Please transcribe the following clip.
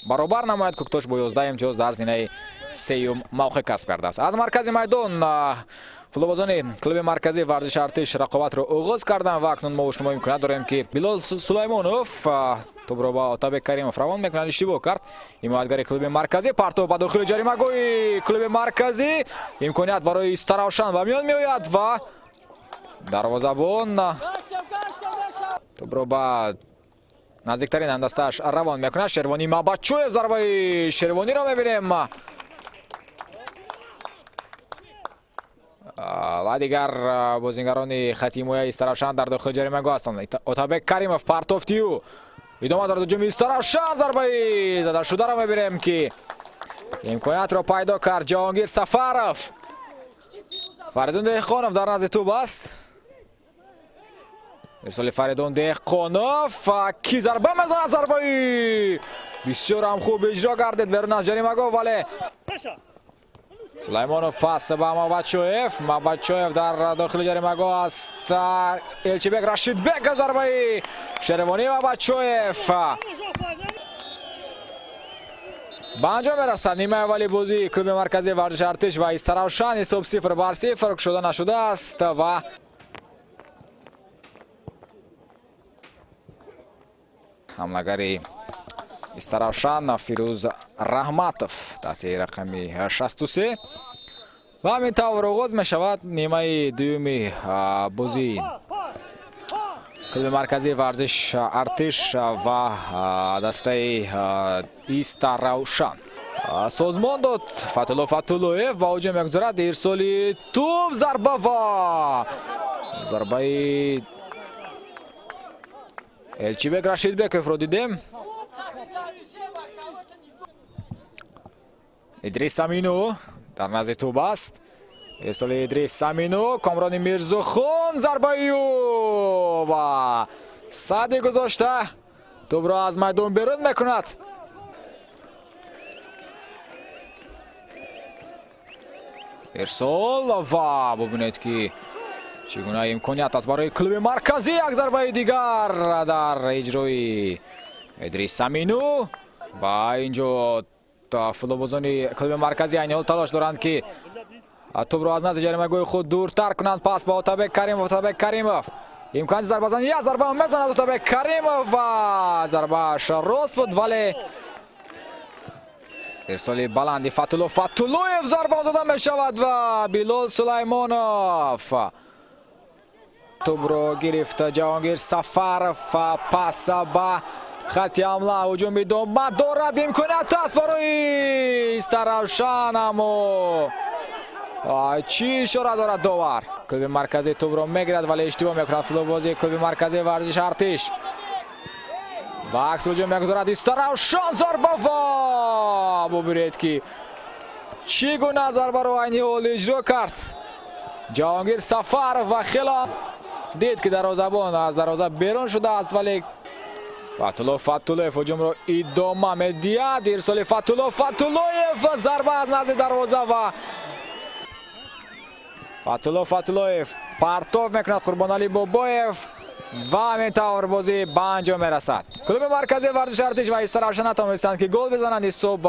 Баробар намояд. Кӯктош бо 11 имтиёз дар зинаи сеюм мавқеъ касб кардааст. Аз маркази майдон футболбозони клуби марказии варзиши Артиш рақобатро оғоз карданд ва акнун мо шумо имконият дорем, ки Билол Сулаймонов тӯбро ба Отабек Каримов равон мекунад. Иштибоҳ кард ҳимоятгари клуби марказӣ. Партов ба дохили ҷаримагоҳи клуби марказӣ, имконият барои Истаравшан ба миён меояд ва дарвозабон тӯбро ба наздиктарин ҳамдастааш равон мекунад. Шервонӣ Мабачоев, зарбаи Шервониро мебинем ва дигар бозингарони хати ҳимояи Истаравшан дар дохили ҷаримагоҳ ҳастанд. Отабек Каримов партофтию идома дорад ҳуҷуми Истаравшан. Зарбаи задашударо мебинем, ки имкониятро пайдо кард Ҷаҳонгир Сафаров. Фаридун Деҳқонов дар назди тӯб аст. Ирсоли Фаридун Деҳқонов, ки зарба мезанад, зарбаи бисёр ҳам хуб иҷро гардид берун аз ҷаримагоҳ, вале Сулаймонов пас ба Мабачоев. Мабачоев дар дохили ҷаримагоҳ аст. Элчибек Рашидбек, зарбаи Шервонӣ Мабачоев ба анҷом мерасад. Нимаи аввали бозии клуби марказии варзиши Артиш ва Истаравшан, ҳисоб 0-0 кушода нашудааст ва ҳамлагари Истаравшан Фирӯз Раҳматов таҳти рақами 63. Ва ҳамин тавр оғоз мешавад нимаи дуюми бозии клуби марказии варзиш Артиш ва дастаи Истаравшан. Созмон дод Фатулло Фатуллоев ва ҳуҷум мегузарад. Ирсоли тӯб, зарба ва зарбаи Элчибек Рашидбековро дидем. Идрис Амину дар назди тӯб аст. Ирсоли Идрис Амину, Комрони Мирзохон, зарбаи ӯ ва сади гузошта тӯбро аз майдон берун мекунад. Ирсол ва бубинед, ки чӣ гуна имконият аст барои клуби марказӣ. Як зарбаи дигар дар иҷрои Идрис Амину ва инҷо футболбозони клуби марказӣ айни ҳол талош доранд, ки тӯбро аз назди ҷаримагоҳи худ дуртар кунанд. Пас ба Отабек Каримов. Отабек Каримов, имкони зарбазанӣ, як зарба мезанад Отабек Каримов ва зарбааш рост буд, вале ирсоли баланди Фатулло Фатуллоев, зарба зада мешавад ва Билол Сулаймонов тӯбро гирифт. Ҷаҳонгир Сафаров пас ба хати ҳамла, ҳуҷум идома дорад, имконият аст барои Истаравшан, аммо чӣ ишора дорад довар? Клуби марказӣ тӯбро мегирад, вале иштибоҳ мекунад футболбози клуби марказии варзиши Артиш ва акс ҳуҷум мегузорад Истаравшан. Зарба ва бубинед, ки чӣ гуна зарбаро айни ҳол иҷро кард Ҷаҳонгир Сафаров ва хело дид, ки дарвозабон аз дарвоза берун шудааст, вале Фатулло Фатуллоев ҳуҷумро идома медиҳад. Ирсоли Фатулло Фатуллоев, зарба аз назди дарвоза ва Фатулло Фатуллоев партов мекунад Қурбоналӣ Бобоев ва ҳамин тавр бозӣ ба анҷом мерасад. Клуби марказии варзиши Артиш ва Истаравшан натавонистанд, ки гол бизананд. Ҳисоб